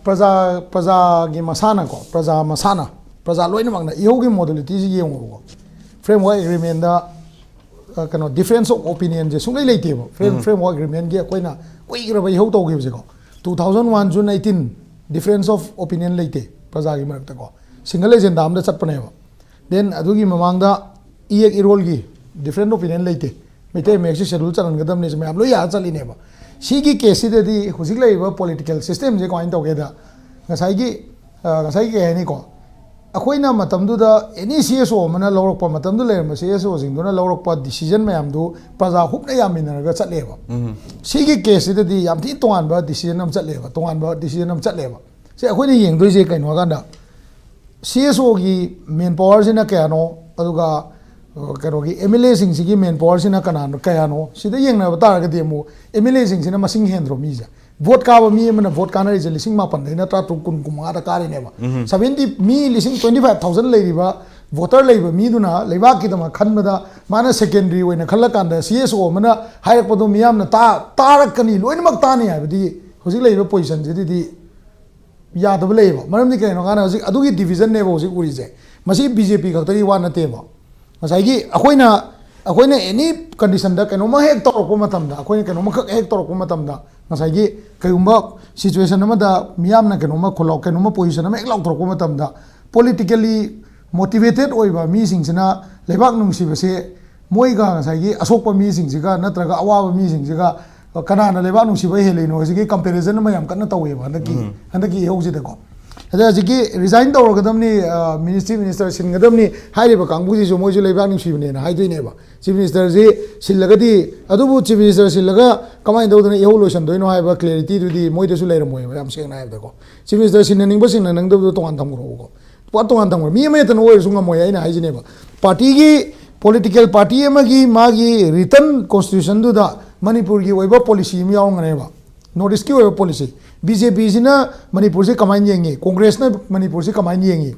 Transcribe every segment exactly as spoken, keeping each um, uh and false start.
ꯄ꯭ꯔꯖꯥ ꯄ꯭ꯔꯖꯥꯒꯤ ꯃꯁꯥꯅꯀꯣ, ꯄ꯭ꯔꯖꯥ ꯃꯁꯥꯅ, ꯄ꯭ꯔꯖꯥ ꯂꯣꯏꯅꯃꯛꯅ ꯏꯍꯧꯒꯤ ꯃꯣꯗꯦꯂꯤꯇꯤꯁꯤ ꯌꯦꯡꯉꯣꯕꯀꯣ, ꯐ꯭ꯔꯦꯝꯋꯥꯔꯛ ꯑꯦꯒ꯭ꯔꯤꯃꯦꯟꯗ ꯀꯩꯅꯣ ꯗꯤꯐ꯭ꯔꯦꯟꯁ ꯑꯣꯐ ꯑꯣꯄꯤꯅꯤꯌꯟꯁꯦ ꯁꯨꯡꯂꯩ ꯂꯩꯇꯦꯕ꯫ ꯐ꯭ꯔꯦꯝ ꯐ꯭ꯔꯦꯝꯋꯥꯔꯛ ꯑꯦꯒ꯭ꯔꯤꯃꯦꯟꯒꯤ ꯑꯩꯈꯣꯏꯅ ꯀꯨꯏꯈ꯭ꯔꯕ ꯏꯍꯧ ꯇꯧꯈꯤꯕꯁꯦꯀꯣ, two thousand one June eighteen, difference of opinion ꯂꯩꯇꯦ ꯄ꯭ꯔꯖꯥꯒꯤ ꯃꯔꯛꯇꯀꯣ, ꯁꯤꯡꯒꯜ ꯑꯦꯖꯦꯟꯗꯥ ꯑꯝꯗ ꯆꯠꯄꯅꯦꯕ꯫ ꯗꯦꯟ ꯑꯗꯨꯒꯤ ꯃꯃꯥꯡꯗ ꯏꯌꯦꯛ ꯏꯔꯣꯜꯒꯤ ꯗꯤꯐ꯭ꯔꯦꯟ ꯑꯣꯄꯤꯅꯤꯌꯟ ꯂꯩꯇꯦ, ꯃꯩꯇꯩ ꯃꯌꯦꯛꯁꯤ ꯁꯦꯗꯨꯜ ꯆꯟꯍꯟꯒꯗꯕꯅꯤ, ꯃꯌꯥꯝ ꯂꯣꯏ ꯌꯥꯔ ꯆꯠꯂꯤꯅꯦꯕ꯫ ꯁꯤꯒꯤ ꯀꯦꯁꯁꯤꯗꯗꯤ ꯍꯧꯖꯤꯛ ꯂꯩꯔꯤꯕ ꯄꯣꯂꯤꯇꯤꯀꯦꯜ ꯁꯤꯁꯇꯦꯝꯁꯦ ꯀꯃꯥꯏꯅ ꯇꯧꯒꯦꯗ, ꯉꯁꯥꯏꯒꯤ ꯉꯁꯥꯏꯒꯤ ꯀꯩ ꯍꯥꯏꯅꯤꯀꯣ, ꯑꯩꯈꯣꯏꯅ ꯃꯇꯝꯗꯨꯗ ꯑꯦꯅꯤ ꯁꯤ ꯑꯦꯁ ꯑꯣ ꯑꯃꯅ ꯂꯧꯔꯛꯄ, ꯃꯇꯝꯗꯨꯗ ꯂꯩꯔꯝꯕ ꯁꯤ ꯑꯦꯁ ꯑꯣꯁꯤꯡꯗꯨꯅ ꯂꯧꯔꯛꯄ ꯗꯤꯁꯤꯖꯟ ꯃꯌꯥꯝꯗꯨ ꯄ꯭ꯔꯖꯥ ꯍꯨꯞꯅ ꯌꯥꯃꯤꯟꯅꯔꯒ ꯆꯠꯂꯦꯕ꯫ ꯁꯤꯒꯤ ꯀꯦꯁꯁꯤꯗꯗꯤ ꯌꯥꯝ ꯊꯤ ꯇꯣꯉꯥꯟꯕ ꯗꯤꯁꯤꯖꯟ ꯑꯃ ꯆꯠꯂꯦꯕ, ꯇꯣꯉꯥꯟꯕ ꯗꯤꯁꯤꯖꯟ ꯑꯃ ꯆꯠꯂꯦꯕ꯫ ꯁꯤ ꯑꯩꯈꯣꯏꯅ ꯌꯦꯡꯗꯣꯏꯁꯦ ꯀꯩꯅꯣ ꯍꯥꯏꯀꯥꯟꯗ, ꯁꯤ ꯑꯦꯁ ꯑꯣꯒꯤ ꯃꯦꯟ ꯄꯋꯥꯔꯁꯤꯅ ꯀꯌꯥꯅꯣ, ꯑꯗꯨꯒ ꯀꯩꯅꯣꯒꯤ ꯑꯦꯝ ꯑꯦꯜ ꯑꯦꯁꯤꯡꯁꯤꯒꯤ ꯃꯦꯟ ꯄꯋꯥꯔꯁꯤꯅ ꯀꯅꯥꯅꯣ, ꯀꯌꯥꯅꯣ, ꯁꯤꯗ ꯌꯦꯡꯅꯕ ꯇꯥꯔꯒꯗꯤ ꯑꯃꯨꯛ ꯑꯦꯝ ꯑꯦꯜ ꯑꯦꯁꯤꯡꯁꯤꯅ ꯃꯁꯤꯡ ꯍꯦꯟꯗ꯭ꯔꯣ? ꯃꯤꯁꯦ, ꯚꯣꯠ ꯀꯥꯕ ꯃꯤ ꯑꯃꯅ ꯚꯣꯠ ꯀꯥꯅꯔꯤꯁꯦ ꯂꯤꯁꯤꯡ ꯃꯥꯄꯟꯗꯩꯅ ꯇꯔꯥꯇꯔꯨꯛ, ꯀꯨꯟ, ꯀꯨꯟꯃꯉꯥꯗ ꯀꯥꯔꯤꯅꯦꯕ꯫ ꯁꯚꯦꯟꯇꯤ, ꯃꯤ ꯂꯤꯁꯤꯡ twenty five thousand ꯂꯩꯔꯤꯕ ꯚꯣꯇꯔ ꯂꯩꯕ ꯃꯤꯗꯨꯅ ꯂꯩꯕꯥꯛꯀꯤꯗꯃꯛ ꯈꯟꯕꯗ ꯃꯥꯅ ꯁꯦꯀꯦꯟꯗꯔꯤ ꯑꯣꯏꯅ ꯈꯜꯂꯀꯥꯟꯗ ꯁꯤ ꯑꯦꯁ ꯑꯣ ꯑꯃꯅ ꯍꯥꯏꯔꯛꯄꯗꯣ ꯃꯤꯌꯥꯝꯅ ꯇꯥ-, ꯇꯥꯔꯛꯀꯅꯤ, ꯂꯣꯏꯅꯃꯛ ꯇꯥꯅꯤ ꯍꯥꯏꯕꯗꯤ ꯍꯧꯖꯤꯛ ꯂꯩꯔꯤꯕ ꯄꯣꯖꯤꯁꯟꯁꯤꯗꯗꯤ ꯌꯥꯗꯕ ꯂꯩꯌꯦꯕ꯫ ꯃꯔꯝꯗꯤ ꯀꯩꯅꯣ ꯍꯥꯏꯅ ꯍꯧꯖꯤꯛ ꯑꯗꯨꯒꯤ ꯗꯤꯕꯤꯖꯟꯅꯦꯕ ꯍꯧꯖꯤꯛ ꯎꯔꯤꯁꯦ꯫ ꯃꯁꯤ ꯕꯤ ꯖꯦ ꯄꯤ ꯈꯛꯇꯒꯤ ꯋꯥ ꯅꯠꯇꯦꯕ꯫ ꯉꯁꯥꯏꯒꯤ ꯑꯩꯈꯣꯏꯅ, ꯑꯩꯈꯣꯏꯅ ꯑꯦꯅꯤ ꯀꯟꯗꯤꯁꯟꯗ ꯀꯩꯅꯣꯝꯃ ꯍꯦꯛ ꯇꯧꯔꯛꯄ ꯃꯇꯝꯗ, ꯑꯩꯈꯣꯏꯅ ꯀꯩꯅꯣꯝꯃꯈꯛ ꯍꯦꯛ ꯇꯧꯔꯛꯄ ꯃꯇꯝꯗ, ꯉꯁꯥꯏꯒꯤ ꯀꯩꯒꯨꯝꯕ ꯁꯤꯆꯨꯋꯦꯁꯟ ꯑꯃꯗ ꯃꯤꯌꯥꯝꯅ ꯀꯩꯅꯣꯝꯃ ꯈꯨꯜꯂꯥꯎ-, ꯀꯩꯅꯣꯝꯃ ꯄꯣꯖꯤꯁꯟ ꯑꯃ ꯍꯦꯛ ꯂꯥꯎꯊꯣꯔꯛꯄ ꯃꯇꯝꯗ, ꯄꯣꯂꯤꯇꯤꯀꯦꯜꯂꯤ ꯃꯣꯇꯤꯚꯦꯇꯦꯠ ꯑꯣꯏꯕ ꯃꯤꯁꯤꯡꯁꯤꯅ ꯂꯩꯕꯥꯛ ꯅꯨꯡꯁꯤꯕꯁꯦ ꯃꯣꯏꯒ ꯉꯁꯥꯏꯒꯤ ꯑꯁꯣꯛꯄ ꯃꯤꯁꯤꯡꯁꯤꯒ ꯅꯠꯇ꯭ꯔꯒ ꯑꯋꯥꯕ ꯃꯤꯁꯤꯡꯁꯤꯒ ꯀꯅꯥꯅ ꯂꯩꯕꯥꯛ ꯅꯨꯡꯁꯤꯕ ꯍꯦꯜꯂꯤꯅꯣ ꯍꯥꯏꯁꯤꯒꯤ ꯀꯝꯄꯦꯔꯤꯖꯟ ꯑꯃ ꯌꯥꯝ ꯀꯟꯅ ꯇꯧꯋꯦꯕ ꯍꯟꯗꯛꯀꯤ, ꯍꯟꯗꯛꯀꯤ ꯏꯍꯧꯁꯤꯗꯀꯣ꯫ ꯑꯗ ꯍꯧꯖꯤꯛꯀꯤ ꯔꯤꯖꯥꯏꯟ ꯇꯧꯔꯒꯗꯕꯅꯤ, ꯃꯤꯅꯤꯁꯇ꯭ꯔꯤ ꯃꯤꯅꯤꯁꯇꯔ ꯁꯤꯟꯒꯗꯕꯅꯤ ꯍꯥꯏꯔꯤꯕ ꯀꯥꯡꯕꯨꯁꯤꯁꯨ ꯃꯣꯏꯁꯨ ꯂꯩꯕꯥꯛ ꯅꯨꯡꯁꯤꯕꯅꯦꯅ ꯍꯥꯏꯗꯣꯏꯅꯦꯕ꯫ ꯆꯤꯐ ꯃꯤꯅꯤꯁꯇꯔꯁꯤ ꯁꯤꯜꯂꯒꯗꯤ, ꯑꯗꯨꯕꯨ ꯆꯤꯐ ꯃꯤꯅꯤꯁꯇꯔ ꯁꯤꯜꯂꯒ ꯀꯃꯥꯏꯅ ꯇꯧꯗꯅ ꯏꯍꯧ ꯂꯣꯏꯁꯟꯗꯣꯏꯅꯣ ꯍꯥꯏꯕ ꯀ꯭ꯂꯦꯔꯤꯇꯤꯗꯨꯗꯤ ꯃꯣꯏꯗꯁꯨ ꯂꯩꯔꯝꯃꯣꯏꯕ, ꯌꯥꯝ ꯁꯦꯡꯅ ꯍꯥꯏꯕꯗꯀꯣ꯫ ꯆꯤꯐ ꯃꯤꯅꯤꯁꯇꯔ ꯁꯤꯟꯅꯅꯤꯡꯕ ꯁꯤꯟꯅꯅꯤꯡꯗꯕꯗꯣ ꯇꯣꯉꯥꯟ ꯊꯝꯈ꯭ꯔꯣꯕꯀꯣ꯫ ꯄꯨꯔꯥ ꯇꯣꯉꯥꯟ ꯊꯝꯈ꯭ꯔꯣ꯫ ꯃꯤ ꯑꯃ ꯍꯦꯛꯇꯅ ꯑꯣꯏꯔꯁꯨ ꯉꯝꯃꯣꯏ ꯑꯩꯅ ꯍꯥꯏꯁꯤꯅꯦꯕ꯫ ꯄꯥꯔꯇꯤꯒꯤ, ꯄꯣꯂꯤꯇꯤꯀꯦꯜ ꯄꯥꯔꯇꯤ ꯑꯃꯒꯤ ꯃꯥꯒꯤ ꯔꯤꯇꯟ ꯀꯣꯟꯁꯇꯤꯇ꯭ꯌꯨꯁꯟꯗꯨꯗ ꯃꯅꯤꯄꯨꯔꯒꯤ ꯑꯣꯏꯕ ꯄꯣꯂꯤꯁꯤ ꯑꯃ ꯌꯥꯎꯔꯝꯒꯅꯦꯕ꯫ ꯅꯣꯔꯠ ꯏꯁꯀꯤ ꯑꯣꯏꯕ ꯄꯣꯂꯤꯁꯤ꯫ ꯕꯤ ꯖꯦ ꯄꯤꯁꯤꯅ ꯃꯅꯤꯄꯨꯔꯁꯦ ꯀꯃꯥꯏꯅ ꯌꯦꯡꯉꯤ? ꯀꯣꯡꯒ꯭ꯔꯦꯁꯅ ꯃꯅꯤꯄꯨꯔꯁꯦ ꯀꯃꯥꯏꯅ ꯌꯦꯡꯉꯤ?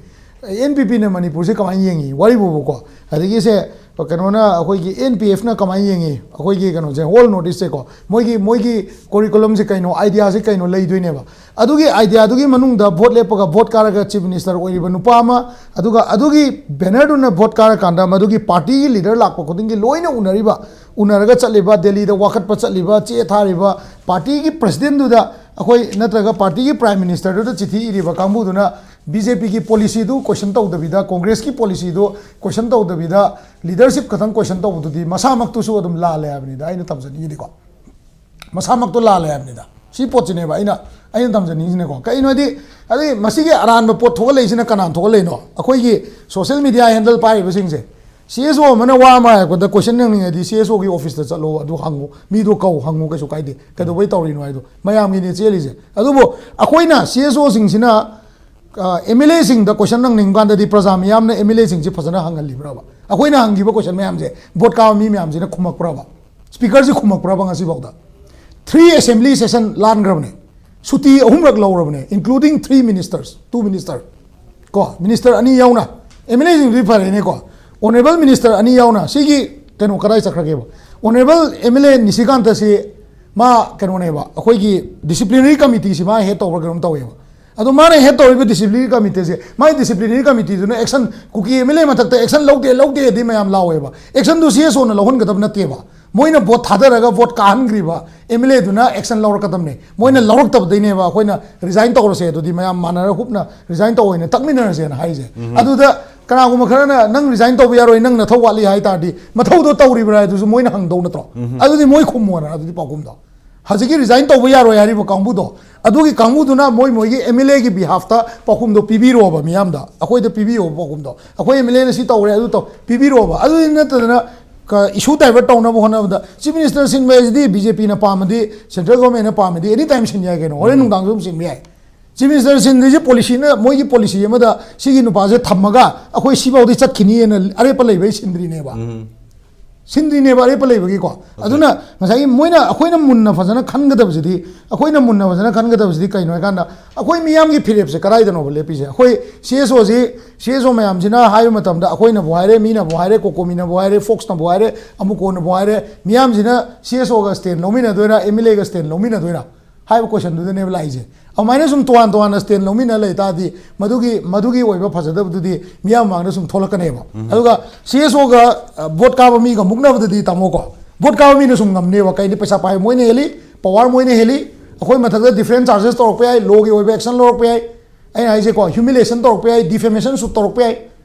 ꯑꯦꯟ ꯄꯤ ꯄꯤꯅ ꯃꯅꯤꯄꯨꯔꯁꯦ ꯀꯃꯥꯏꯅ ꯌꯦꯡꯉꯤ? ꯋꯥꯔꯤꯕꯨꯕꯀꯣ꯫ ꯑꯗꯒꯤꯁꯦ ꯀꯩꯅꯣꯅ, ꯑꯩꯈꯣꯏꯒꯤ ꯑꯦꯟ ꯄꯤ ꯑꯦꯐꯅ ꯀꯃꯥꯏꯅ ꯌꯦꯡꯉꯤ ꯑꯩꯈꯣꯏꯒꯤ ꯀꯩꯅꯣꯁꯦ, ꯍꯣꯜ ꯅꯣꯔꯠ ꯏꯁꯁꯦꯀꯣ? ꯃꯣꯏꯒꯤ ꯃꯣꯏꯒꯤ ꯀꯣꯔꯤꯀꯨꯂꯝꯁꯦ ꯀꯩꯅꯣ, ꯑꯥꯏꯗꯤꯌꯥꯁꯦ ꯀꯩꯅꯣ ꯂꯩꯗꯣꯏꯅꯦꯕ꯫ ꯑꯗꯨꯒꯤ ꯑꯥꯏꯗꯤꯌꯥꯗꯨꯒꯤ ꯃꯅꯨꯡꯗ ꯚꯣꯠ ꯂꯦꯞꯄꯒ ꯚꯣꯠ ꯀꯥꯔꯒ ꯆꯤꯐ ꯃꯤꯅꯤꯁꯇꯔ ꯑꯣꯏꯔꯤꯕ ꯅꯨꯄꯥ ꯑꯃ, ꯑꯗꯨꯒ ꯑꯗꯨꯒꯤ ꯕꯦꯅꯔꯗꯨꯅ ꯚꯣꯠ ꯀꯥꯔꯀꯥꯟꯗ ꯃꯗꯨꯒꯤ ꯄꯥꯔꯇꯤꯒꯤ ꯂꯤꯗꯔ ꯂꯥꯛꯄ ꯈꯨꯗꯤꯡꯒꯤ ꯂꯣꯏꯅ ꯎꯅꯔꯤꯕ, ꯎꯅꯔꯒ ꯆꯠꯂꯤꯕ, ꯗꯦꯜꯂꯤꯗ ꯋꯥꯀꯠꯄ ꯆꯠꯂꯤꯕ, ꯆꯦ ꯊꯥꯔꯤꯕ, ꯄꯥꯔꯇꯤꯒꯤ ꯄ꯭ꯔꯁꯤꯗꯦꯟꯗꯨꯗ ꯑꯩꯈꯣꯏ ꯅꯠꯇ꯭ꯔꯒ ꯄꯥꯔꯇꯤꯒꯤ ꯄ꯭ꯔꯥꯏꯝ ꯃꯤꯅꯤꯁꯇꯔꯗꯨꯗ ꯆꯤꯊꯤ ꯏꯔꯤꯕ ꯀꯥꯡꯕꯨꯗꯨꯅ ꯕꯤ ꯖꯦ ꯄꯤꯒꯤ ꯄꯣꯂꯤꯁꯤꯗꯨ ꯀꯣꯏꯁꯟ ꯇꯧꯗꯕꯤꯗ, ꯀꯣꯡꯒ꯭ꯔꯦꯁꯀꯤ ꯄꯣꯂꯤꯁꯤꯗꯨ ꯀꯣꯏꯁꯟ ꯇꯧꯗꯕꯤꯗ, ꯂꯤꯗꯔꯁꯤꯞ ꯈꯛꯇꯪ ꯀꯣꯏꯁꯟ ꯇꯧꯕꯗꯨꯗꯤ ꯃꯁꯥꯃꯛꯇꯨꯁꯨ ꯑꯗꯨꯝ ꯂꯥꯜꯂꯦ ꯍꯥꯏꯕꯅꯤꯗ ꯑꯩꯅ ꯇꯝꯖꯅꯤꯡꯉꯤꯗꯤꯀꯣ꯫ ꯃꯁꯥꯃꯛꯇꯣ ꯂꯥꯜꯂꯦ ꯍꯥꯏꯕꯅꯤꯗ꯫ ꯁꯤ ꯄꯣꯠꯁꯤꯅꯦꯕ ꯑꯩꯅ, ꯑꯩꯅ ꯇꯝꯖꯅꯤꯡꯉꯤꯁꯤꯅꯀꯣ꯫ ꯀꯩꯅꯣ ꯍꯥꯏꯗꯤ, ꯑꯗꯩ ꯃꯁꯤꯒꯤ ꯑꯔꯥꯟꯕ ꯄꯣꯠ ꯊꯣꯛꯍꯜꯂꯛꯏꯁꯤꯅ ꯀꯅꯥꯅ ꯊꯣꯛꯍꯜꯂꯛꯏꯅꯣ? ꯑꯩꯈꯣꯏꯒꯤ social media handle ꯄꯥꯏꯔꯤꯕꯁꯤꯡꯁꯦ꯫ C S ꯑꯣ ꯑꯃꯅ ꯋꯥ ꯑꯃ ꯍꯥꯏꯔꯛꯄꯗ ꯀꯣꯏꯁꯟ ꯍꯪꯅꯤꯡꯉꯗꯤ ꯁꯤ ꯑꯦꯁ ꯑꯣꯒꯤ ꯑꯣꯐꯤꯁꯇ ꯆꯠꯂꯣ, ꯑꯗꯨ ꯍꯪꯉꯨ, ꯃꯤꯗꯣ ꯀꯧ, ꯍꯪꯉꯨ, ꯀꯩꯁꯨ ꯀꯥꯏꯗꯦ꯫ ꯀꯩꯗꯧꯕꯩ ꯇꯧꯔꯤꯅꯣ ꯍꯥꯏꯗꯣ ꯃꯌꯥꯝꯒꯤꯅꯦ ꯆꯦꯜꯂꯤꯁꯦ꯫ ꯑꯗꯨꯕꯨ ꯑꯩꯈꯣꯏꯅ ꯁꯤ ꯑꯦꯁ ꯑꯣꯁꯤꯡꯁꯤꯅ ꯑꯦꯝ ꯑꯦꯜ ꯑꯦꯁꯤꯡꯗ ꯀꯣꯏꯁꯟ ꯍꯪꯅꯤꯡꯕ ꯀꯥꯟꯗꯗꯤ ꯄ꯭ꯔꯖꯥ ꯃꯤꯌꯥꯝꯅ ꯑꯦꯝ ꯑꯦꯜ ꯑꯦꯁꯤꯡꯁꯤ ꯐꯖꯅ ꯍꯪꯍꯜꯂꯤꯕ꯭ꯔꯕ? ꯑꯩꯈꯣꯏꯅ ꯍꯪꯈꯤꯕ ꯀꯣꯏꯁꯟ ꯃꯌꯥꯝꯁꯦ ꯚꯣꯠ ꯀꯥꯕ ꯃꯤ ꯃꯌꯥꯝꯁꯤꯅ ꯈꯨꯝꯃꯛꯄ꯭ꯔꯕ? ꯁ꯭ꯄꯤꯀꯔꯁꯤ ꯈꯨꯝꯃꯛꯄ꯭ꯔꯕ ꯉꯁꯤꯐꯥꯎꯗ? ꯊ꯭ꯔꯤ ꯑꯦꯁꯦꯝꯕ꯭ꯂꯤ ꯁꯦꯁꯟ ꯂꯥꯟꯈ꯭ꯔꯕꯅꯦ, ꯁꯨꯇꯤ ꯑꯍꯨꯝꯔꯛ ꯂꯧꯔꯕꯅꯦ, including three ministers, two minister, ꯀꯣ, ꯃꯤꯅꯤꯁꯇꯔ ꯑꯅꯤ ꯌꯥꯎꯅ꯫ ꯑꯦꯝ ꯑꯦꯜ ꯑꯦꯁꯤꯡꯗꯨꯗꯤ ꯐꯔꯦꯅꯦꯀꯣ, ꯑꯣꯅꯔꯦꯕꯜ ꯃꯤꯅꯤꯁꯇꯔ ꯑꯅꯤ ꯌꯥꯎꯅ꯫ ꯁꯤꯒꯤ ꯀꯩꯅꯣ ꯀꯗꯥꯏ ꯆꯠꯈ꯭ꯔꯒꯦꯕ? ꯑꯣꯅꯔꯦꯕꯜ ꯑꯦꯝ ꯑꯦꯜ ꯑꯦ ꯅꯤꯁꯤꯀꯥꯟꯇꯁꯤ ꯃꯥ ꯀꯩꯅꯣꯅꯦꯕ, ꯑꯩꯈꯣꯏꯒꯤ ꯗꯤꯁꯤꯄ꯭ꯂꯤꯅꯔꯤ ꯀꯃꯤꯇꯤꯁꯤ ꯃꯥ ꯍꯦꯠ ꯇꯧꯕ꯭ꯔꯥ ꯀꯩꯅꯣꯝ ꯇꯧꯋꯦꯕ꯫ ꯑꯗꯣ ꯃꯥꯅ ꯍꯦꯠ ꯇꯧꯔꯤꯕ ꯗꯤꯁꯤꯄ꯭ꯂꯤꯅꯔꯤ ꯀꯃꯤꯇꯤꯁꯦ, ꯃꯥꯏ ꯗꯤꯁꯤꯄ꯭ꯂꯤꯅꯔꯤ ꯀꯃꯤꯇꯤꯗꯨꯅ action, Kuki M L A ꯃꯊꯛꯇ ꯑꯦꯛꯁꯟ ꯂꯧꯗꯦ, ꯂꯧꯗꯦꯗꯤ ꯃꯌꯥꯝ ꯂꯥꯎꯋꯦꯕ꯫ ꯑꯦꯛꯁꯟꯗꯨ ꯁꯤ ꯑꯦꯁ ꯑꯣꯅ ꯂꯧꯍꯟꯒꯗꯕ ꯅꯠꯇꯦꯕ꯫ ꯃꯣꯏꯅ ꯚꯣꯠ ꯊꯥꯗꯔꯒ ꯚꯣꯠ ꯀꯥꯍꯟꯈ꯭ꯔꯤꯕ ꯑꯦꯝ ꯑꯦꯜ ꯑꯦꯗꯨꯅ ꯑꯦꯛꯁꯟ ꯂꯧꯔꯛꯀꯗꯕꯅꯦ꯫ ꯃꯣꯏꯅ ꯂꯧꯔꯛꯇꯕꯗꯩꯅꯦꯕ ꯑꯩꯈꯣꯏꯅ ꯔꯤꯖꯥꯏꯟ ꯇꯧꯔꯁꯦ, ꯑꯗꯨꯗꯤ ꯃꯌꯥꯝ ꯃꯥꯟꯅꯔ ꯍꯨꯞꯅ ꯔꯤꯖꯥꯏꯟ ꯇꯧꯑꯣꯅ ꯇꯛꯃꯤꯟꯅꯔꯁꯦꯅ ꯍꯥꯏꯁꯦ꯫ ꯑꯗꯨꯗ ꯀꯅꯥꯒꯨꯝꯕ ꯈꯔꯅ ꯅꯪ ꯔꯤꯖꯥꯏꯟ ꯇꯧꯕ ꯌꯥꯔꯣꯏ, ꯅꯪ ꯅꯊꯧ ꯋꯥꯠꯂꯤ ꯍꯥꯏ ꯇꯥꯔꯗꯤ, ꯃꯊꯧꯗꯣ ꯇꯧꯔꯤꯕ꯭ꯔꯥ ꯍꯥꯏꯗꯨꯁꯨ ꯃꯣꯏꯅ ꯍꯪꯗꯧ ꯅꯠꯇ꯭ꯔꯣ? ꯑꯗꯨꯗꯤ ꯃꯣꯏ ꯈꯨꯝꯃꯣꯅ ꯑꯗꯨꯗꯤ ꯄꯥꯎꯈꯨꯝꯗꯣ꯫ ꯍꯧꯖꯤꯛꯀꯤ ꯔꯤꯖꯥꯏꯟ ꯇꯧꯕ ꯌꯥꯔꯣꯏ ꯍꯥꯏꯔꯤꯕ ꯀꯥꯡꯕꯨꯗꯣ, ꯑꯗꯨꯒꯤ ꯀꯥꯡꯕꯨꯗꯨꯅ ꯃꯣꯏ ꯃꯣꯏꯒꯤ ꯑꯦꯝ ꯑꯦꯜ ꯑꯦꯒꯤ ꯕꯤꯍꯥꯐꯇ ꯄꯥꯎꯈꯨꯝꯗꯣ ꯄꯤꯕꯤꯔꯣꯕ ꯃꯤꯌꯥꯝꯗ, ꯑꯩꯈꯣꯏꯗ ꯄꯤꯕꯤꯌꯣꯕ ꯄꯥꯎꯈꯨꯝꯗꯣ, ꯑꯩꯈꯣꯏ ꯑꯦꯝ ꯑꯦꯜ ꯑꯦꯅ ꯁꯤ ꯇꯧꯔꯦ ꯑꯗꯨ ꯇꯧ ꯄꯤꯕꯤꯔꯣꯕ꯫ ꯑꯗꯨꯗꯤ ꯅꯠꯇꯗꯅ ꯏꯁꯨ ꯗꯥꯏꯚꯔꯠ ꯇꯧꯅꯕ ꯍꯣꯠꯅꯕꯗ ꯆꯤꯐ ꯃꯤꯅꯤꯁꯇꯔ ꯁꯤꯟꯕ ꯍꯥꯏꯁꯤꯗꯤ ꯕꯤ ꯖꯦ ꯄꯤꯅ ꯄꯥꯝꯃꯗꯤ, ꯁꯦꯟꯇ꯭ꯔꯦꯜ ꯒꯣꯔꯃꯦꯟꯅ ꯄꯥꯝꯃꯗꯤ ꯑꯦꯅꯤ ꯇꯥꯏꯝ ꯁꯤꯟ ꯌꯥꯏ ꯀꯩꯅꯣ, ꯍꯣꯔꯦꯟ ꯅꯨꯡꯗꯥꯡꯁꯨ ꯑꯗꯨꯝ ꯁꯤꯟꯕ ꯌꯥꯏ꯫ ꯆꯤꯐ ꯃꯤꯅꯤꯁꯇꯔ ꯁꯤꯟꯗ꯭ꯔꯤꯁꯦ ꯄꯣꯂꯤꯁꯤꯅ, ꯃꯣꯏꯒꯤ ꯄꯣꯂꯤꯁꯤ ꯑꯃꯗ ꯁꯤꯒꯤ ꯅꯨꯄꯥꯁꯦ ꯊꯝꯃꯒ ꯑꯩꯈꯣꯏ ꯁꯤꯐꯥꯎꯗꯤ ꯆꯠꯈꯤꯅꯤꯅ ꯑꯔꯦꯞꯄ ꯂꯩꯕꯩ ꯁꯤꯟꯗ꯭ꯔꯤꯅꯦꯕ꯫ ꯁꯤꯟꯗ꯭ꯔꯤꯅꯦꯕ ꯑꯔꯦꯞꯄ ꯂꯩꯕꯒꯤꯀꯣ꯫ ꯑꯗꯨꯅ ꯉꯁꯥꯏꯒꯤ ꯃꯣꯏꯅ, ꯑꯩꯈꯣꯏꯅ ꯃꯨꯟꯅ ꯐꯖꯅ ꯈꯟꯒꯗꯕꯁꯤꯗꯤ, ꯑꯩꯈꯣꯏꯅ ꯃꯨꯟꯅ ꯐꯖꯅ ꯈꯟꯒꯗꯕꯁꯤꯗꯤ ꯀꯩꯅꯣ ꯍꯥꯏꯀꯥꯟꯗ, ꯑꯩꯈꯣꯏ ꯃꯤꯌꯥꯝꯒꯤ ꯐꯤꯔꯦꯞꯁꯦ ꯀꯗꯥꯏꯗꯅꯣꯕ ꯂꯦꯞꯄꯤꯁꯦ? ꯑꯩꯈꯣꯏ ꯁꯤ ꯑꯦꯁ ꯑꯣꯁꯤ, ꯁꯤ ꯑꯦꯁ ꯑꯣ ꯃꯌꯥꯝꯁꯤꯅ ꯍꯥꯏꯕ ꯃꯇꯝꯗ, ꯑꯩꯈꯣꯏꯅꯕꯨ ꯍꯥꯏꯔꯦ, ꯃꯤꯅꯕꯨ ꯍꯥꯏꯔꯦ, ꯀꯣꯀꯣꯃꯤꯅꯕꯨ ꯍꯥꯏꯔꯦ, ꯐꯣꯛꯁꯅꯕꯨ ꯍꯥꯏꯔꯦ, ꯑꯃꯨꯀꯣꯟꯅꯕꯨ ꯍꯥꯏꯔꯦ, ꯃꯤꯌꯥꯝꯁꯤꯅ ꯁꯤ ꯑꯦꯁ ꯑꯣꯒ ꯁ꯭ꯇꯦꯟ ꯂꯧꯃꯤꯟꯅꯗꯣꯏꯔꯥ, ꯑꯦꯝ ꯑꯦꯜ ꯑꯦꯒ ꯁ꯭ꯇꯦꯟ ꯂꯧꯃꯤꯟꯅꯗꯣꯏꯔꯥ ꯍꯥꯏꯕ ꯀꯣꯏꯁꯟꯗꯨꯗꯅꯦꯕ ꯂꯥꯛꯏꯁꯦ꯫ ꯑꯗꯨꯃꯥꯏꯅ ꯁꯨꯝ ꯇꯣꯉꯥꯟ ꯇꯣꯉꯥꯟꯅ ꯁ꯭ꯇꯦꯟ ꯂꯧꯃꯤꯟꯅ ꯂꯩ ꯇꯥꯔꯗꯤ, ꯃꯗꯨꯒꯤ, ꯃꯗꯨꯒꯤ ꯑꯣꯏꯕ ꯐꯖꯗꯕꯗꯨꯗꯤ ꯃꯤꯌꯥꯝ ꯃꯃꯥꯡꯗ ꯁꯨꯝ ꯊꯣꯛꯂꯛꯀꯅꯦꯕ꯫ ꯑꯗꯨꯒ ꯁꯤ ꯑꯦꯁ ꯑꯣꯒ ꯚꯣꯠ ꯀꯥꯕ ꯃꯤꯒ ꯃꯨꯛꯅꯕꯗꯗꯤ, ꯇꯥꯃꯣꯀꯣ, ꯚꯣꯠ ꯀꯥꯕ ꯃꯤꯅ ꯁꯨꯝ ꯉꯝꯅꯦꯕ꯫ ꯀꯩꯗꯤ? ꯄꯩꯁꯥ ꯄꯥꯏ ꯃꯣꯏꯅ ꯍꯦꯜꯂꯤ, ꯄꯋꯥꯔ ꯃꯣꯏꯅ ꯍꯦꯜꯂꯤ, ꯑꯩꯈꯣꯏ ꯃꯊꯛꯇ ꯗꯤꯐꯔꯦꯟ ꯆꯥꯔꯖꯦꯁ ꯇꯧꯔꯛꯄ ꯌꯥꯏ, ꯂꯣꯒꯤ ꯑꯣꯏꯕ ꯑꯦꯛꯁꯟ ꯂꯧꯔꯛꯄ ꯌꯥꯏ꯫ ꯑꯩꯅ ꯍꯥꯏꯁꯦꯀꯣ, ꯍ꯭ꯌꯨꯃꯤꯂꯦꯁꯟ ꯇꯧꯔꯛꯄ ꯌꯥꯏ, ꯗꯤꯐꯦꯃꯦꯁꯟ ꯁꯨꯠ ꯇꯧꯔꯛꯄ ꯌꯥꯏ꯫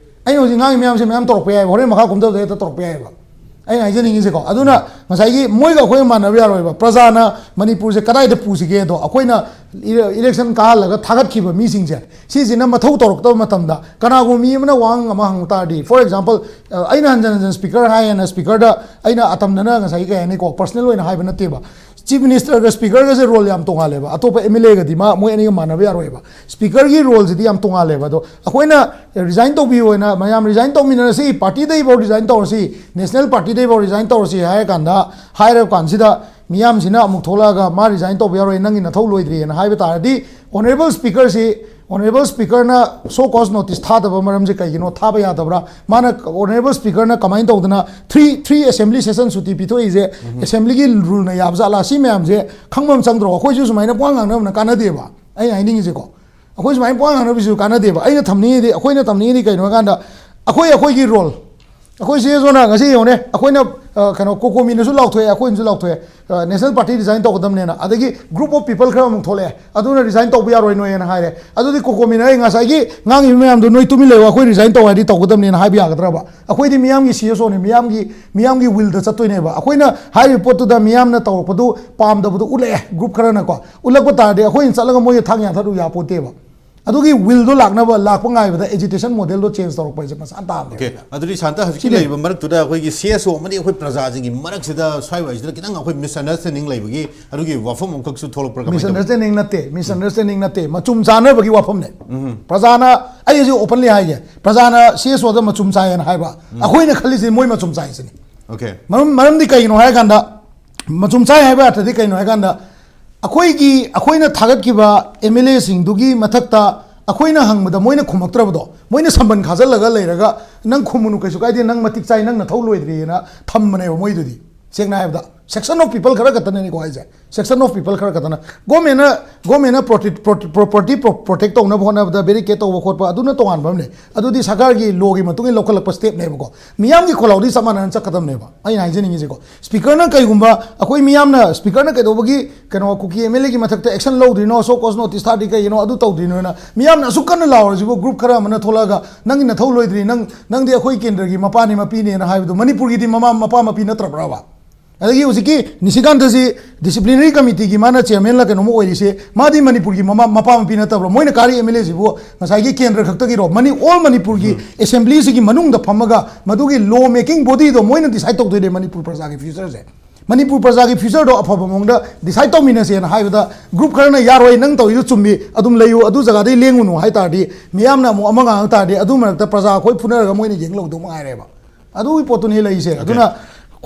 ꯑꯩꯅ ꯍꯧꯖꯤꯛ ꯉꯥꯡꯉꯤ ꯃꯌꯥꯝꯁꯦ ꯃꯌꯥꯝ ꯇꯧꯔꯛꯄ ꯌꯥꯏꯕ, ꯍꯣꯔꯦꯟ ꯃꯈꯥ ꯀꯨꯝꯊꯕꯗ ꯍꯦꯛꯇ ꯇꯧꯔꯛꯄ ꯌꯥꯏꯕ꯫ ꯑꯩꯅ ꯍꯥꯏꯖꯅꯤꯡꯉꯤꯁꯦꯀꯣ, ꯑꯗꯨꯅ ꯉꯁꯥꯏꯒꯤ ꯃꯣꯏꯒ ꯑꯩꯈꯣꯏꯒ ꯃꯥꯟꯅꯕ ꯌꯥꯔꯣꯏꯕ꯫ ꯄ꯭ꯔꯖꯥꯅ ꯃꯅꯤꯄꯨꯔꯁꯦ ꯀꯗꯥꯏꯗ ꯄꯨꯁꯤꯒꯦꯗꯣ, ꯑꯩꯈꯣꯏꯅ ꯏꯂꯦꯛꯁꯟ ꯀꯥꯍꯜꯂꯒ ꯊꯥꯒꯠꯈꯤꯕ ꯃꯤꯁꯤꯡꯁꯦ, ꯁꯤꯁꯤꯅ ꯃꯊꯧ ꯇꯧꯔꯛꯇꯕ ꯃꯇꯝꯗ, ꯀꯅꯥꯒꯨꯝꯕ ꯃꯤ ꯑꯃꯅ ꯋꯥꯍꯪ ꯑꯃ ꯍꯪꯕ ꯇꯥꯔꯗꯤ, ꯐꯣꯔ ꯑꯦꯛꯖꯥꯝꯄꯜ, ꯑꯩꯅ ꯍꯟꯖꯟ ꯍꯟꯖꯟ ꯁ꯭ꯄꯤꯀꯔ ꯍꯥꯏꯌꯦꯅ ꯁ꯭ꯄꯤꯀꯔꯗ ꯑꯩꯅ ꯑꯇꯝꯅꯅ ꯉꯁꯥꯏꯒꯤ, ꯀꯩ ꯍꯥꯏꯅꯤꯀꯣ, ꯄꯔꯁꯅꯦꯜ ꯑꯣꯏꯅ ꯍꯥꯏꯕ ꯅꯠꯇꯦꯕ꯫ ꯆꯤꯐ ꯃꯤꯅꯤꯁꯇꯔꯒ ꯁ꯭ꯄꯤꯀꯔꯒꯁꯦ ꯔꯣꯜ ꯌꯥꯝ ꯇꯣꯉꯥꯜꯂꯦꯕ꯫ ꯑꯇꯣꯞꯄ ꯑꯦꯝ ꯑꯦꯜ ꯑꯦꯒꯗꯤ ꯃꯥ, ꯃꯣꯏ ꯑꯅꯤꯒ ꯃꯥꯟꯅꯕ ꯌꯥꯔꯣꯏꯕ꯫ ꯁ꯭ꯄꯤꯀꯔꯒꯤ ꯔꯣꯜꯁꯤꯗꯤ ꯌꯥꯝ ꯇꯣꯉꯥꯜꯂꯦꯕ꯫ ꯑꯗꯣ ꯑꯩꯈꯣꯏꯅ ꯔꯤꯖꯥꯏꯟ ꯇꯧꯕꯤꯌꯣꯅ, "ꯃꯌꯥꯝ ꯔꯤꯖꯥꯏꯟ ꯇꯧꯃꯤꯟꯅꯔꯁꯤ, ꯄꯥꯔꯇꯤꯗꯩꯐꯥꯎ ꯔꯤꯖꯥꯏꯟ ꯇꯧꯔꯁꯤ, ꯅꯦꯁꯅꯦꯜ ꯄꯥꯔꯇꯤꯗꯩꯐꯥꯎ ꯔꯤꯖꯥꯏꯟ ꯇꯧꯔꯁꯤ" ꯍꯥꯏꯔ ꯀꯥꯟꯗ, ꯍꯥꯏꯔ ꯀꯥꯟꯁꯤꯗ ꯃꯤꯌꯥꯝꯁꯤꯅ ꯑꯃꯨꯛ ꯊꯣꯛꯂꯛꯑꯒ, "ꯃꯥ ꯔꯤꯖꯥꯏꯟ ꯇꯧꯕ ꯌꯥꯔꯣꯏ, ꯅꯪꯒꯤ ꯅꯊꯧ ꯂꯣꯏꯗ꯭ꯔꯤꯑꯅ" ꯍꯥꯏꯕ ꯇꯥꯔꯗꯤ, ꯑꯣꯅꯔꯦꯕꯜ ꯁ꯭ꯄꯤꯀꯔꯁꯤ, ꯑꯣꯅꯔꯦꯕꯜ ꯁ꯭ꯄꯤꯀꯔꯅ ꯁꯣ ꯀꯣꯁ ꯅꯣꯇꯤꯁ ꯊꯥꯗꯕ ꯃꯔꯝꯁꯦ ꯀꯩꯒꯤꯅꯣ? ꯊꯥꯕ ꯌꯥꯗꯕ꯭ꯔꯥ? ꯃꯥꯅ, ꯑꯣꯅꯔꯦꯕꯜ ꯁ꯭ꯄꯤꯀꯔꯅ ꯀꯃꯥꯏꯅ ꯇꯧꯗꯅ ꯊ꯭ꯔꯤ, ꯊ꯭ꯔꯤ ꯑꯦꯁꯦꯝꯕ꯭ꯂꯤ ꯁꯦꯁꯟ ꯁꯨꯇꯤ ꯄꯤꯊꯣꯛꯏꯁꯦ, ꯑꯦꯁꯦꯝꯕ꯭ꯂꯤꯒꯤ ꯔꯨꯜꯅ ꯌꯥꯕ ꯖꯥꯠꯂꯥ? ꯁꯤ ꯃꯌꯥꯝꯁꯦ ꯈꯪꯕ ꯑꯃ ꯆꯪꯗ꯭ꯔꯣ? ꯑꯩꯈꯣꯏꯁꯨ ꯁꯨꯃꯥꯏꯅ ꯄꯨꯡꯉꯥꯡ ꯉꯥꯡꯅꯕꯅ ꯀꯥꯟꯅꯗꯦꯕ꯫ ꯑꯩꯅ ꯍꯥꯏꯅꯤꯡꯉꯤꯁꯦꯀꯣ, ꯑꯩꯈꯣꯏ ꯁꯨꯃꯥꯏꯅ ꯄꯨꯡꯉꯥꯡ ꯉꯥꯡꯅꯕꯁꯤꯁꯨ ꯀꯥꯟꯅꯗꯦꯕ꯫ ꯑꯩꯅ ꯊꯝꯅꯤꯡꯉꯤꯗꯤ, ꯑꯩꯈꯣꯏꯅ ꯊꯝꯅꯤꯡꯉꯤꯗꯤ ꯀꯩꯅꯣ ꯍꯥꯏꯀꯥꯟꯗ, ꯑꯩꯈꯣꯏ, ꯑꯩꯈꯣꯏꯒꯤ ꯔꯣꯜ, ꯑꯩꯈꯣꯏ ꯁꯤ ꯑꯦꯁ ꯑꯣꯅ ꯉꯁꯤ ꯌꯦꯡꯉꯨꯅꯦ, ꯑꯩꯈꯣꯏꯅ, ꯑ, ꯀꯩꯅꯣ, ꯀꯣꯀꯣꯃꯤꯅꯁꯨ ꯂꯥꯎꯊꯣꯛꯑꯦ, ꯑꯩꯈꯣꯏꯅꯁꯨ ꯂꯥꯎꯊꯣꯛꯑꯦ, ꯑ, ꯅꯦꯁꯅꯦꯜ ꯄꯥꯔꯇꯤ ꯔꯤꯖꯥꯏꯟ ꯇꯧꯒꯗꯕꯅꯦꯅ, ꯑꯗꯒꯤ ꯒ꯭ꯔꯨꯞ ꯑꯣꯐ ꯄꯤꯄꯜ ꯈꯔ ꯑꯃꯨꯛ ꯊꯣꯛꯂꯛꯑꯦ, ꯑꯗꯨꯅ ꯔꯤꯖꯥꯏꯟ ꯇꯧꯕ ꯌꯥꯔꯣꯏ ꯅꯣꯏꯅ ꯍꯥꯏꯔꯦ꯫ ꯑꯗꯨꯗꯤ ꯀꯣꯀꯣꯃꯤꯅ, "ꯑꯩ ꯉꯁꯥꯏꯒꯤ ꯉꯥꯡꯉꯤꯕ ꯃꯌꯥꯝꯗꯣ ꯅꯣꯏ ꯇꯨꯃꯤꯟ ꯂꯩꯌꯨ, ꯑꯩꯈꯣꯏ ꯔꯤꯖꯥꯏꯟ ꯇꯧ ꯍꯥꯏꯔꯗꯤ ꯇꯧꯒꯗꯕꯅꯦꯅ" ꯍꯥꯏꯕ ꯌꯥꯒꯗ꯭ꯔꯕ? ꯑꯩꯈꯣꯏꯗꯤ ꯃꯤꯌꯥꯝꯒꯤ ꯁꯤ ꯑꯦꯁ ꯑꯣꯅꯦ, ꯃꯤꯌꯥꯝꯒꯤ, ꯃꯤꯌꯥꯝꯒꯤ ꯋꯤꯜꯗ ꯆꯠꯇꯣꯏꯅꯦꯕ꯫ ꯑꯩꯈꯣꯏꯅ ꯍꯥꯏꯔꯤꯕ ꯄꯣꯠꯇꯨꯗ ꯃꯤꯌꯥꯝꯅ ꯇꯧꯔꯛꯄꯗꯨ ꯄꯥꯝꯗꯕꯗꯨ ꯎꯠꯂꯛꯑꯦ, ꯒ꯭ꯔꯨꯞ ꯈꯔꯅꯀꯣ, ꯎꯠꯂꯛꯄ ꯇꯥꯔꯗꯤ ꯑꯩꯈꯣꯏꯅ ꯆꯠꯂꯒ ꯃꯣꯏꯗ ꯊꯥꯡ ꯌꯥꯟꯊꯠꯂꯨ ꯌꯥꯄꯣꯠꯇꯦꯕ꯫ ꯑꯗꯨꯒꯤ ꯋꯤꯜꯗꯣ ꯂꯥꯛꯅꯕ, ꯂꯥꯛꯄ ꯉꯥꯏꯕꯗ ꯑꯦꯖꯤꯇꯦꯁꯟ ꯃꯣꯗꯦꯜꯗꯣ ꯆꯦꯟꯖ ꯇꯧꯔꯛꯄ ꯍꯥꯏꯁꯦ ꯃꯁꯥ ꯇꯥꯕꯅꯦ꯫ ꯑꯣꯀꯦ, ꯑꯗꯨꯗꯤ ꯁꯥꯟꯇ, ꯍꯧꯖꯤꯛꯀꯤ ꯁꯤꯅꯦ꯫ ꯂꯩꯔꯤꯕ ꯃꯔꯛꯇꯨꯗ ꯑꯩꯈꯣꯏꯒꯤ ꯁꯤ ꯑꯦꯁ ꯑꯣ ꯑꯃꯗꯤ ꯑꯩꯈꯣꯏ ꯄ꯭ꯔꯖꯥꯁꯤꯡꯒꯤ ꯃꯔꯛꯁꯤꯗ ꯁ꯭ꯋꯥꯏ ꯋꯥꯏꯁꯤꯗ ꯈꯤꯇꯪ ꯑꯩꯈꯣꯏ ꯃꯤꯁꯑꯟꯗꯔꯁꯇꯦꯟꯗꯤꯡ ꯂꯩꯕꯒꯤ ꯑꯗꯨꯒꯤ ꯋꯥꯐꯝ ꯑꯃꯈꯛꯁꯨ ꯊꯣꯛꯂꯛꯄ꯭ꯔꯥ, ꯀꯃꯥꯏꯅ ꯇꯧꯏ? ꯃꯤꯁꯑꯟꯗꯔꯁꯇꯦꯟꯗꯤꯡ ꯅꯠꯇꯦ, ꯃꯤꯁꯑꯟꯗꯔꯁꯇꯦꯟꯗꯤꯡ ꯅꯠꯇꯦ, ꯃꯆꯨꯝ ꯆꯥꯅꯕꯒꯤ ꯋꯥꯐꯝꯅꯦ꯫ ꯄ꯭ꯔꯖꯥꯅ, ꯑꯩ ꯍꯧꯖꯤꯛ ꯑꯣꯄꯟꯂꯤ ꯍꯥꯏꯒꯦ, ꯄ꯭ꯔꯖꯥꯅ ꯁꯤ ꯑꯦꯁ ꯑꯣꯗ ꯃꯆꯨꯝ ꯆꯥꯏꯌꯦꯅ ꯍꯥꯏꯕ, ꯑꯩꯈꯣꯏꯅ ꯈꯜꯂꯤꯁꯦ ꯃꯣꯏ ꯃꯆꯨꯝ ꯆꯥꯏꯁꯤꯅꯤ꯫ Okay. ꯃꯔꯝ ꯃꯔꯝꯗꯤ ꯀꯩꯒꯤꯅꯣ ꯍꯥꯏꯔꯀꯥꯟꯗ, ꯃꯆꯨꯝ ꯆꯥꯏ ꯍꯥꯏꯕ ꯑꯔꯊꯗꯤ ꯀꯩꯅꯣ ꯍꯥꯏꯔꯀꯥꯟꯗ, ꯑꯩꯈꯣꯏꯒꯤ ꯑꯩꯈꯣꯏꯅ ꯊꯥꯒꯠꯈꯤꯕ ꯑꯦꯝ ꯑꯦꯜ ꯑꯦꯁꯤꯡꯗꯨꯒꯤ ꯃꯊꯛꯇ ꯑꯩꯈꯣꯏꯅ ꯍꯪꯕꯗ ꯃꯣꯏꯅ ꯈꯨꯝꯃꯛꯇ꯭ꯔꯕꯗꯣ, ꯃꯣꯏꯅ ꯁꯝꯕꯟ ꯈꯥꯖꯤꯜꯂꯒ ꯂꯩꯔꯒ, "ꯅꯪ ꯈꯨꯝꯃꯨꯅꯨ, ꯀꯩꯁꯨ ꯀꯥꯏꯗꯦ, ꯅꯪ ꯃꯇꯤꯛ ꯆꯥꯏ, ꯅꯪ ꯅꯊꯧ ꯂꯣꯏꯗ꯭ꯔꯤꯅ" ꯊꯝꯕꯅꯦꯕ ꯃꯣꯏꯗꯨꯗꯤ꯫ ꯁꯦꯡꯅ ꯍꯥꯏꯔꯕꯗ, section of people ꯈꯔ ꯈꯛꯇꯅꯅꯤꯀꯣ ꯍꯥꯏꯁꯦ, section of people ꯈꯔ ꯈꯛꯇꯅ꯫ ꯒꯣꯔꯃꯦꯟꯅ ꯒꯣꯔꯃꯦꯟꯅ ꯄ꯭ꯔꯣꯇꯦꯛ ꯄ꯭ꯔꯣꯇꯦꯛ ꯇꯧꯅꯕ ꯍꯣꯠꯅꯕꯗ, ꯕꯦꯔꯤꯀꯦꯠ ꯇꯧꯕ ꯈꯣꯠꯄ, ꯑꯗꯨꯅ ꯇꯣꯉꯥꯟꯕ ꯑꯃꯅꯦ꯫ ꯑꯗꯨꯗꯤ ꯁꯔꯀꯥꯔꯒꯤ ꯂꯣꯒꯤ ꯃꯇꯨꯡ ꯏꯟꯅ ꯂꯧꯈꯠꯂꯛꯄ ꯁ꯭ꯇꯦꯞꯅꯦꯕꯀꯣ꯫ ꯃꯤꯌꯥꯝꯒꯤ ꯈꯣꯜꯂꯥꯎꯗꯤ ꯆꯞ ꯃꯥꯟꯅꯅ ꯆꯠꯀꯗꯕꯅꯦꯕ꯫ ꯑꯩꯅ ꯍꯥꯏꯖꯅꯤꯡꯉꯤꯁꯦꯀꯣ, ꯁ꯭ꯄꯤꯀꯔꯅ ꯀꯩꯒꯨꯝꯕ, ꯑꯩꯈꯣꯏ ꯃꯤꯌꯥꯝꯅ, ꯁ꯭ꯄꯤꯀꯔꯅ ꯀꯩꯗꯧꯕꯒꯤ ꯀꯩꯅꯣ ꯀꯨꯀꯤ ꯑꯦꯝ ꯑꯦꯜ ꯑꯦꯒꯤ ꯃꯊꯛꯇ action ꯂꯧꯗ꯭ꯔꯤꯅꯣ, ꯁꯣ ꯀꯣꯁ ꯅꯣꯇꯤꯁ ꯊꯥꯗ꯭ꯔꯤ ꯀꯩꯒꯤꯅꯣ, ꯑꯗꯨ ꯇꯧꯗ꯭ꯔꯤꯅꯣꯅ ꯃꯤꯌꯥꯝꯅ ꯑꯁꯨꯛ ꯀꯟꯅ ꯂꯥꯎꯔꯁꯤꯕꯨ, ꯒ꯭ꯔꯨꯞ ꯈꯔ ꯑꯃꯅ ꯊꯣꯛꯂꯛꯑꯒ, "ꯅꯪꯒꯤ ꯅꯊꯧ ꯂꯣꯏꯗ꯭ꯔꯤ, ꯅꯪ ꯅꯪꯗꯤ ꯑꯩꯈꯣꯏ ꯀꯦꯟꯗ꯭ꯔꯒꯤ ꯃꯄꯥꯅꯤ ꯃꯄꯤꯅꯦꯅ" ꯍꯥꯏꯕꯗꯣ, ꯃꯅꯤꯄꯨꯔꯒꯤꯗꯤ ꯃꯃꯥ ꯃꯄꯥ ꯃꯄꯤ ꯅꯠꯇ꯭ꯔꯕ꯭ꯔꯕ? ꯑꯗꯒꯤ ꯍꯧꯖꯤꯛꯀꯤ ꯅꯤꯁꯤꯀꯥꯟꯇꯁꯤ ꯗꯤꯁꯤꯄ꯭ꯂꯤꯅꯔꯤ ꯀꯃꯤꯇꯤꯒꯤ ꯃꯥꯅ ꯆꯤꯌꯔꯃꯦꯟꯂ ꯀꯩꯅꯣꯝꯃ ꯑꯣꯏꯔꯤꯁꯦ, ꯃꯥꯗꯤ ꯃꯅꯤꯄꯨꯔꯒꯤ ꯃꯃꯥ ꯃꯄꯥ ꯃꯄꯤ ꯅꯠꯇꯕ꯭ꯔꯣ? ꯃꯣꯏꯅ ꯀꯥꯔꯤ ꯑꯦꯝ ꯑꯦꯜ ꯑꯦꯁꯤꯕꯨ ꯉꯁꯥꯏꯒꯤ ꯀꯦꯟꯗ꯭ꯔ ꯈꯛꯇꯒꯤꯔꯣ? ꯃꯅꯤ ꯑꯣꯜ ꯃꯅꯤꯄꯨꯔꯒꯤ ꯑꯦꯁꯦꯝꯕ꯭ꯂꯤꯁꯤꯒꯤ ꯃꯅꯨꯡꯗ ꯐꯝꯃꯒ ꯃꯗꯨꯒꯤ ꯂꯣ ꯃꯦꯀꯤꯡ ꯕꯣꯗꯤꯗꯣ ꯃꯣꯏꯅ ꯗꯤꯁꯥꯏꯗ ꯇꯧꯗꯣꯏꯅꯦ ꯃꯅꯤꯄꯨꯔ ꯄ꯭ꯔꯖꯥꯒꯤ ꯐ꯭ꯌꯨꯆꯔꯁꯦ꯫ ꯃꯅꯤꯄꯨꯔ ꯄ꯭ꯔꯖꯥꯒꯤ ꯐ꯭ꯌꯨꯆꯔꯗꯣ ꯑꯐꯕ ꯃꯑꯣꯡꯗ ꯗꯤꯁꯥꯏꯗ ꯇꯧꯃꯤꯟꯅꯁꯦꯅ ꯍꯥꯏꯕꯗ, ꯒ꯭ꯔꯨꯞ ꯈꯔꯅ "ꯌꯥꯔꯣꯏ, ꯅꯪ ꯇꯧꯔꯤꯗꯨ ꯆꯨꯝꯃꯤ, ꯑꯗꯨꯝ ꯂꯩꯌꯨ, ꯑꯗꯨ ꯖꯒꯥꯗꯩ ꯂꯦꯡꯉꯨꯅꯨ" ꯍꯥꯏ ꯇꯥꯔꯗꯤ, ꯃꯤꯌꯥꯝꯅ ꯑꯃꯨꯛ ꯑꯃ ꯉꯥꯡꯉꯛ ꯇꯥꯔꯗꯤ, ꯑꯗꯨ ꯃꯔꯛꯇ ꯄ꯭ꯔꯖꯥ ꯑꯩꯈꯣꯏ ꯐꯨꯅꯔꯒ ꯃꯣꯏꯅ ꯌꯦꯡ ꯂꯧꯗꯧ ꯃꯉꯥꯏꯔꯦꯕ꯫ ꯑꯗꯨꯒꯤ ꯄꯣꯠꯇꯨꯅꯤ ꯂꯩꯔꯤꯁꯦ꯫ ꯑꯗꯨꯅ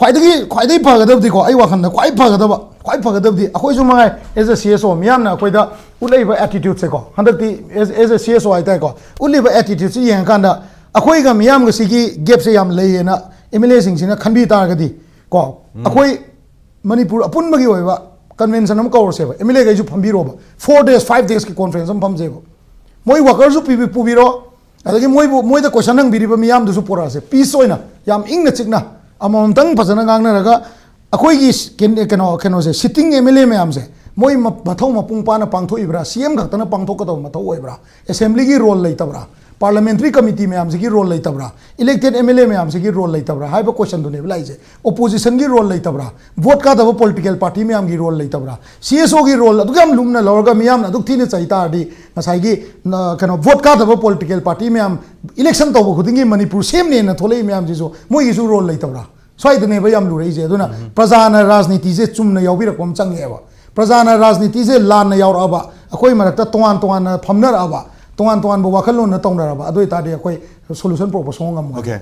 ꯈ꯭ꯋꯥꯏꯗꯒꯤ ꯈ꯭ꯋꯥꯏꯗꯒꯤ ꯐꯒꯗꯕꯗꯤꯀꯣ, ꯑꯩ ꯋꯥꯈꯜꯗ ꯈ꯭ꯋꯥꯏ ꯐꯒꯗꯕ ꯈ꯭ꯋꯥꯏ ꯐꯒꯗꯕꯗꯤ ꯑꯩꯈꯣꯏꯁꯨ ꯃꯉꯥꯏ, as a C S O, ꯃꯤꯌꯥꯝꯅ ꯑꯩꯈꯣꯏꯗ ꯎꯠꯂꯛꯏꯕ attitudeꯁꯦꯀꯣ, ꯍꯟꯗꯛꯇꯤ as, as a C S O ꯍꯥꯏꯇꯥꯔꯦꯀꯣ, ꯎꯠꯂꯤꯕ attitudeꯁꯤ ꯌꯦꯡꯉꯀꯥꯟꯗ, ꯑꯩꯈꯣꯏꯒ ꯃꯤꯌꯥꯝꯒ ꯁꯤꯒꯤ gapꯁꯦ ꯌꯥꯝ ꯂꯩꯌꯦꯅ M L Aꯁꯤꯡꯁꯤꯅ ꯈꯟꯕꯤ ꯇꯥꯔꯒꯗꯤ ꯀꯣ, ꯑꯩꯈꯣꯏ ꯃꯅꯤꯄꯨꯔ ꯑꯄꯨꯟꯕꯒꯤ ꯑꯣꯏꯕ convention ꯑꯃ ꯀꯧꯔꯁꯦꯕ, M L Aꯈꯩꯁꯨ ꯐꯝꯕꯤꯔꯣꯕ, four days, five daysꯀꯤ conference ꯑꯃ ꯐꯝꯁꯦꯕ꯫ ꯃꯣꯏ workersꯁꯨ ꯄꯤꯕꯤ-, ꯄꯨꯕꯤꯔꯣ, ꯑꯗꯒꯤ ꯃꯣꯏꯕꯨ, ꯃꯣꯏꯗ question ꯍꯪꯕꯤꯔꯤꯕ ꯃꯤꯌꯥꯝꯗꯨꯁꯨ ꯄꯨꯔꯛꯑꯁꯦ, peace ꯑꯣꯏꯅ, ꯌꯥꯝ ꯏꯪꯅ ꯆꯤꯛꯅ, ꯑꯃꯃꯝꯇꯪ ꯐꯖꯅ ꯉꯥꯡꯅꯔꯒ, ꯑꯩꯈꯣꯏꯒꯤ ꯀꯩꯅꯣ, ꯀꯩꯅꯣꯁꯦ, sitting M L A ꯃꯌꯥꯝꯁꯦ, ꯃꯣꯏ ꯃ-, ꯃꯊꯧ ꯃꯄꯨꯡ ꯐꯥꯅ ꯄꯥꯡꯊꯣꯛꯏꯕ꯭ꯔꯥ? C M ꯈꯛꯇꯅ ꯄꯥꯡꯊꯣꯛꯀꯗꯕ ꯃꯊꯧ ꯑꯣꯏꯕ꯭ꯔꯥ? Assemblyꯒꯤ role ꯂꯩꯇꯕ꯭ꯔꯥ? Parliamentary committee ꯃꯌꯥꯝꯁꯤꯒꯤ role ꯂꯩꯇꯕ꯭ꯔꯥ? Elected M L A ꯃꯌꯥꯝꯁꯤꯒꯤ role ꯂꯩꯇꯕ꯭ꯔꯥ ꯍꯥꯏꯕ questionꯗꯨꯅꯦꯕ ꯂꯥꯛꯏꯁꯦ꯫ Oppositionꯒꯤ role ꯂꯩꯇꯕ꯭ꯔꯥ? Vote ꯀꯥꯗꯕ political party ꯃꯌꯥꯝꯒꯤ role ꯂꯩꯇꯕ꯭ꯔꯥ? C S Oꯒꯤ role ꯑꯗꯨꯛ ꯌꯥꯝ ꯂꯨꯝꯅ ꯂꯧꯔꯒ ꯃꯤꯌꯥꯝꯅ ꯑꯗꯨꯛ ꯊꯤꯅ ꯆꯩ ꯇꯥꯔꯗꯤ, ꯉꯁꯥꯏꯒꯤ, ꯅ-, ꯀꯩꯅꯣ, vote ꯀꯥꯗꯕ political party ꯃꯌꯥꯝ election ꯇꯧꯕ ꯈꯨꯗꯤꯡꯒꯤ ꯃꯅꯤꯄꯨꯔ ꯁꯦꯝꯅꯦꯅ ꯊꯣꯛꯂꯛꯏ ꯃꯌꯥꯝꯁꯤꯁꯨ ꯃꯣꯏꯒꯤꯁꯨ role ꯂꯩꯇꯕ꯭ꯔꯥ? ꯁ꯭ꯋꯥꯏꯗꯅꯦꯕ ꯌꯥꯝ ꯂꯨꯔꯛꯏꯁꯦ꯫ ꯑꯗꯨꯅ ꯄ꯭ꯔꯖꯥꯅ ꯔꯥꯖꯅꯤꯇꯤꯁꯦ ꯆꯨꯝꯅ ꯌꯥꯎꯕꯤꯔꯛꯄ ꯑꯃ ꯆꯪꯉꯦꯕ꯫ ꯄ꯭ꯔꯖꯥꯅ ꯔꯥꯖꯅꯤꯇꯤꯁꯦ ꯂꯥꯟꯅ ꯌꯥꯎꯔꯛꯑꯕ, ꯑꯩꯈꯣꯏ ꯃꯔꯛꯇ ꯇꯣꯉꯥꯟ ꯇꯣꯉꯥꯟꯅ ꯐꯝꯅꯔꯛꯑꯕ, ꯇꯣꯉꯥꯟ ꯇꯣꯉꯥꯟꯕ ꯋꯥꯈꯜꯂꯣꯟꯅ ꯇꯧꯅꯔꯕ, ꯑꯗꯨ ꯑꯣꯏꯇꯥꯔꯗꯤ ꯑꯩꯈꯣꯏ solution ꯄꯨꯔꯛꯄ ꯁꯨꯡꯉꯝ ꯉꯝꯃꯣꯏ꯫ Okay.